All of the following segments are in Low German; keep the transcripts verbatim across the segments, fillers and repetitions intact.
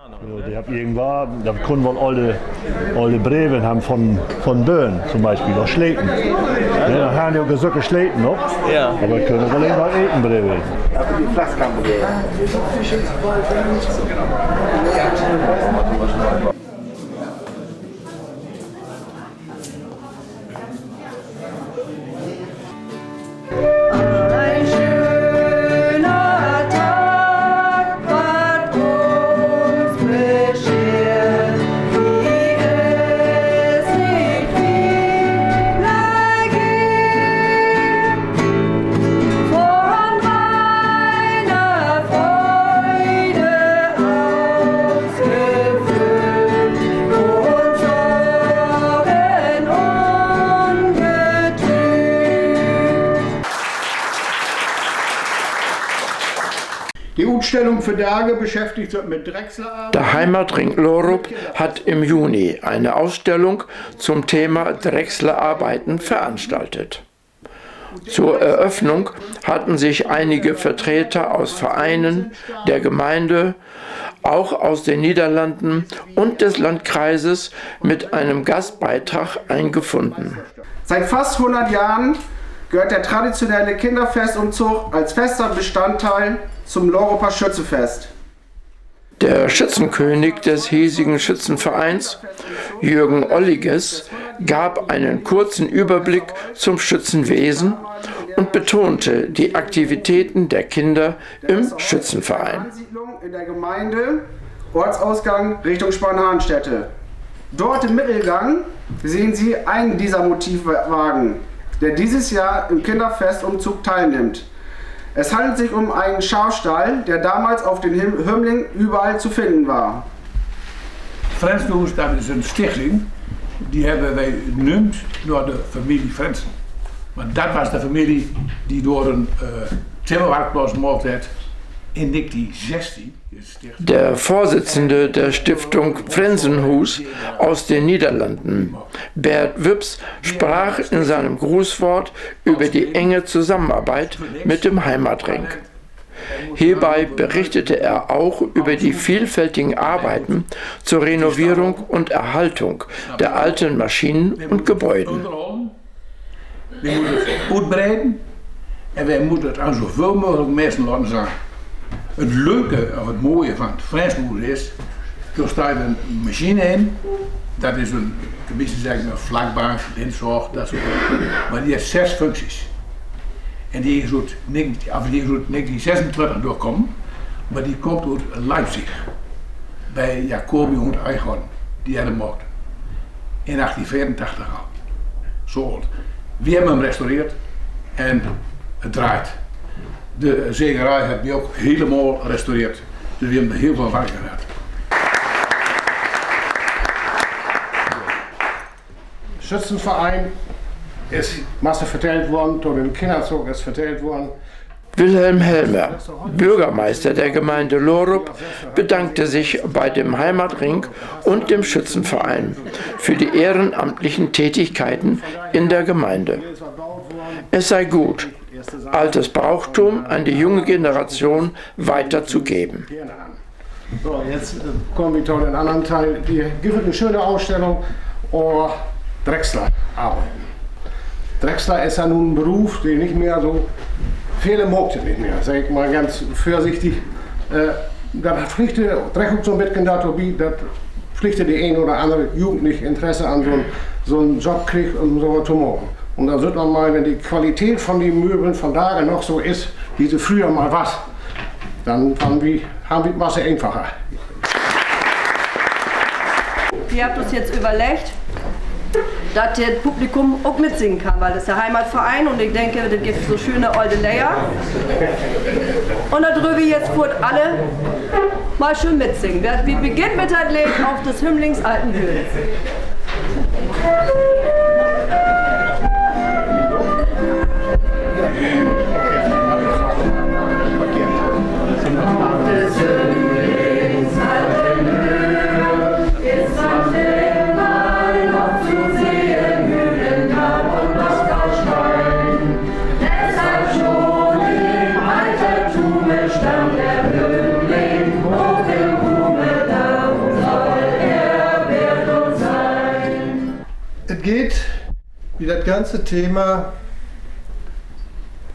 Jo, de hebbt irgendwann, dat kunn woll ole, ole Breven hebben von, von Böhn to'n Bispeel, oder Sleten. Ne, denn harrn de ok socke Sleten noch. Ja. Aver kunn woll even wat eten, Breven. Ein schöner Tag, wat uns beschert, wie es sich wieder gibt. Von reiner Freude ausgefüllt und Sorgen ungetrübt. De Utstellung vandaag beschäftigt sik mit Drechsler. Der Heimatring Lorup hat im Juni eine Ausstellung zum Thema Drechslerarbeiten veranstaltet. Zur Eröffnung hatten sich einige Vertreter aus Vereinen, der Gemeinde, auch aus den Niederlanden und des Landkreises mit einem Gastbeitrag eingefunden. Seit fast hundert Jahren gehört der traditionelle Kinderfestumzug als fester Bestandteil zum Loruper Schützenfest. Der Schützenkönig des hiesigen Schützenvereins, Jürgen Olliges, gab einen kurzen Überblick zum Schützenwesen und betonte die Aktivitäten der Kinder im Schützenverein. Ansiedlung in der Gemeinde, Ortsausgang Richtung Spanhahnstätte. Dort im Mittelgang sehen Sie einen dieser Motivwagen, der dieses Jahr im Kinderfestumzug teilnimmt. Es handelt sich um einen Schafstall, der damals auf den Hüm-, Hümmling überall zu finden war. Frenzenhuus, dat is en stichting, die hebbe wi neumd na de familie Frenzen. Want dat was de familie die door en, eh, timmerwarkplaats maakt hett in negentien zestien. Der Vorsitzende der Stiftung Frenzenhuus aus den Niederlanden, Bert Wips, sprach in seinem Grußwort über die enge Zusammenarbeit mit dem Heimatring. Hierbei berichtete er auch über die vielfältigen Arbeiten zur Renovierung und Erhaltung der alten Maschinen und Gebäuden. Wi motte 't utbreiden en wi motte 't an zoveel meugelik minschen laten zeen. 't Leuke of 't mooie van 't Frenzenhuus is, dor steiht en masjien in. Dat is en, tenminste, zeg ik, en flakbank, lintzaag, dat soort dingen. Mar die hett zes functies. En die is oet negentien, of die is oet negentien zesentwintig doorkomen, mar die kump oet Leipzig bij Jacobi und Eichhorn. Die hett 'm maakt. In achttien veerentachtig al. Zo oold. Wi hebbe 'm restaureerd en 't draait. De zegerij hebbe wi ok hielemaal restaureerd. Dus wi hebbe d'r hiel väöl wark in hatt. Schützenverein is masse vertellt worrn, door den Kinnerzoog is vertellt worrn. Wilhelm Helmer, Bürgermeister der Gemeinde Lorup, bedankte sich bei dem Heimatring und dem Schützenverein für die ehrenamtlichen Tätigkeiten in der Gemeinde. Es sei gut, altes Brauchtum an die junge Generation weiterzugeben. So, jetzt, äh, kamen wi to den annern Deel. Hier gifft 't en schöne Ausstellung över Drechslerarbeiden. Drechsler is ja nu en Beruf, de nich mehr so, vele maakt dat nich mehr, segg ik mal ganz vörsichtig. Äh, dat villicht, äh, driggt ok so'n beten dorto bi, dat villicht de een oder annere Jugendliche Interesse an so'n, so'n Job kriggt, üm so wat to maken. Un denn süht man mal, wenn de Qualität von de Möbeln vundaag noch so is, wie se fröher mal was, denn harrn wi, harrn wi 't masse eenfacher. Wi hebbt uns jetzt överleggt, dat dat Publikum ok mitsingen kann, wiel dat is de Heimatverein un ik denk, dat gifft so schöne olde Leder. Un dor dröfft wi jetzt foorts alle mal schöön mitsingen. Wi, wi beginnt mit dat Leed Auf des Hümmlings alten Hüll. Dat ganze Thema,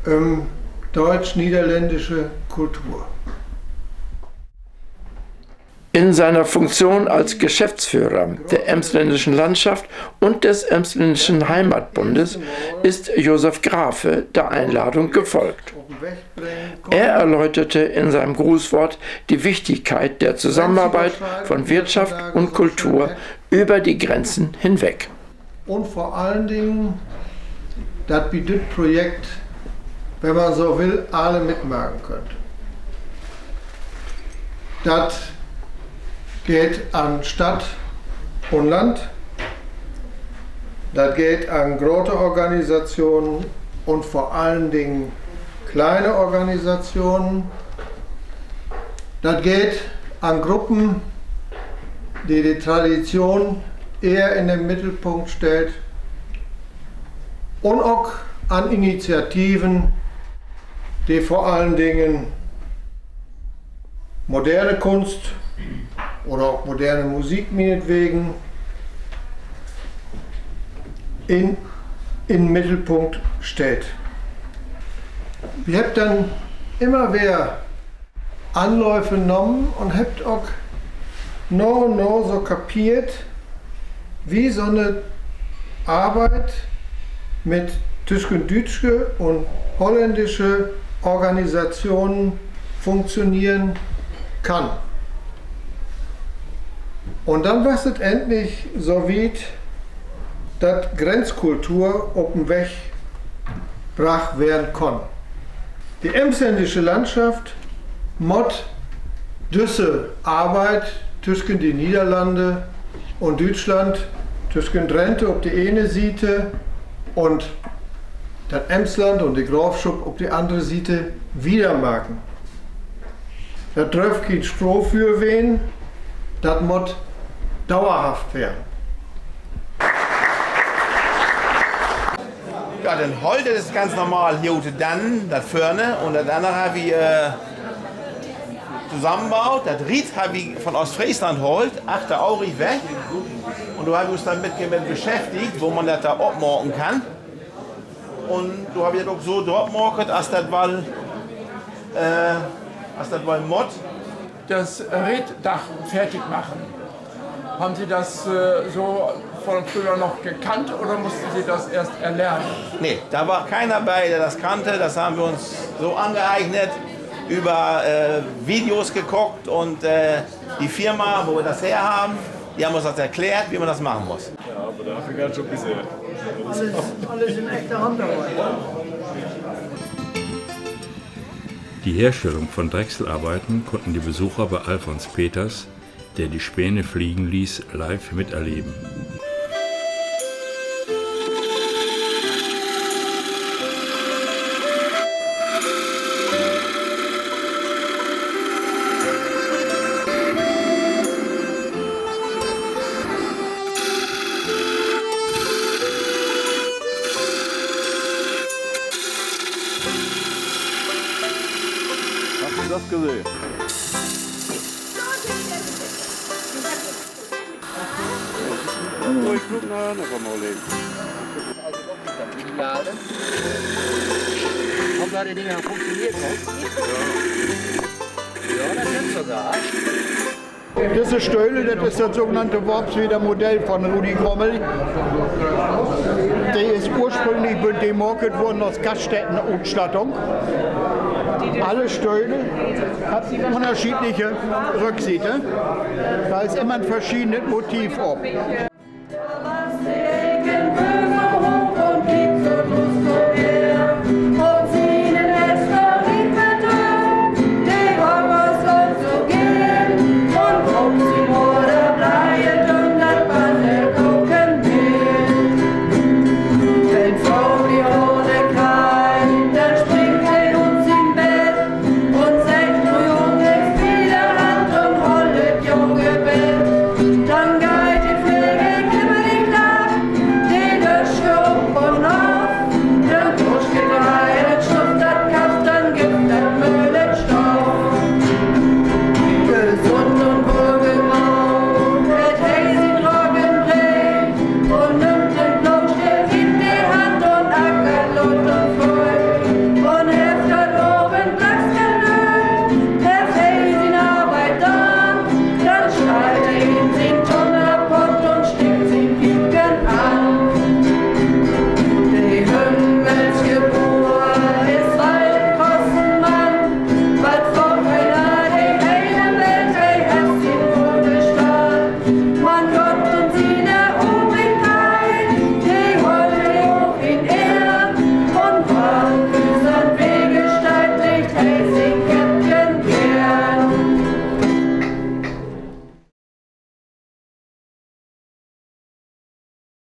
ähm, deutsch-niederländische Kultur. In seiner Funktion als Geschäftsführer der Emsländischen Landschaft und des Emsländischen Heimatbundes ist Josef Grafe der Einladung gefolgt. Er erläuterte in seinem Grußwort die Wichtigkeit der Zusammenarbeit von Wirtschaft und Kultur über die Grenzen hinweg. Un vör allen Dingen, dat bi düt Projekt, wenn man so will, alle mitmaken köönt. Dat geiht an Stadt un Land, dat geiht an grote Organisationen un vör allen Dingen kleine Organisationen. Dat geiht an Gruppen, de de Tradition ehr in den Middelpunkt stellt, un ok an Initiativen, de vör allen Dingen moderne Kunst oder ok moderne Musik mienetwegen in, in Middelpunkt stellt. Wi hebbt denn immer weer Anlööp nahmen un hebbt ok na un na so kapeert, wo so 'ne Arbeit mit tüsken düütsche un holländische Organisationen funktioneren kann. Un denn was et endlich so wiet, dat Grenzkultur op en Weg bracht weern kunn. De Emsländische Landschaft mutt düsse Arbeit tüsken de Niederlande un Düütschland, tüsken Drenthe op de ene Siete un dat Emsland un de Graafschop op de annere Siete wieder maken. Dat dröff kien Strohfüer ween, dat mutt dauerhaft weern. Ja, dat Holt, dat is ganz normal hier ut de Dannen, dat vörne, un dat annere harr wi, äh, tosamenbaut. Dat Riet harr wi von Oostfreesland haalt, achter Aurich weg. Un dor harr wi us denn mit, mit beschäftigt, wo man dat dor opmaken kann. Un dor harr wi dat ok so drop maakt, as dat woll, äh, as dat woll mutt. Das Reetdach fertig machen. Haben Sie das, äh, so von früher noch gekannt oder mussten Sie das erst erlernen? Nee, da war keiner bei, der das kannte. Das haben wir uns so angeeignet, über, äh, Videos geguckt und, äh, die Firma, wo wir das her haben, die haben uns das erklärt, wie man das machen muss. Ja, aber dafür ganz schon ein bisschen. Alles, alles in echter Handarbeit. Die Herstellung von Drechselarbeiten konnten die Besucher bei Alfons Peters, der die Späne fliegen ließ, live miterleben. Hast du das gesehen? Ruhig gucken, ne? Komm mal, Kollege. Haben da die Dinger funktioniert, ne? Ja, das stimmt sogar. Disse Stöhl, dat is dat sogenannte Worpsweder Modell von Rudi Grommel. De is ursprünglich, bünt de maakt worrn as Gaststättenutstattung. Alle Stöhl hebbt ünnerscheedliche Rücksiete. Dor is immer en verschiedenet Motiv op.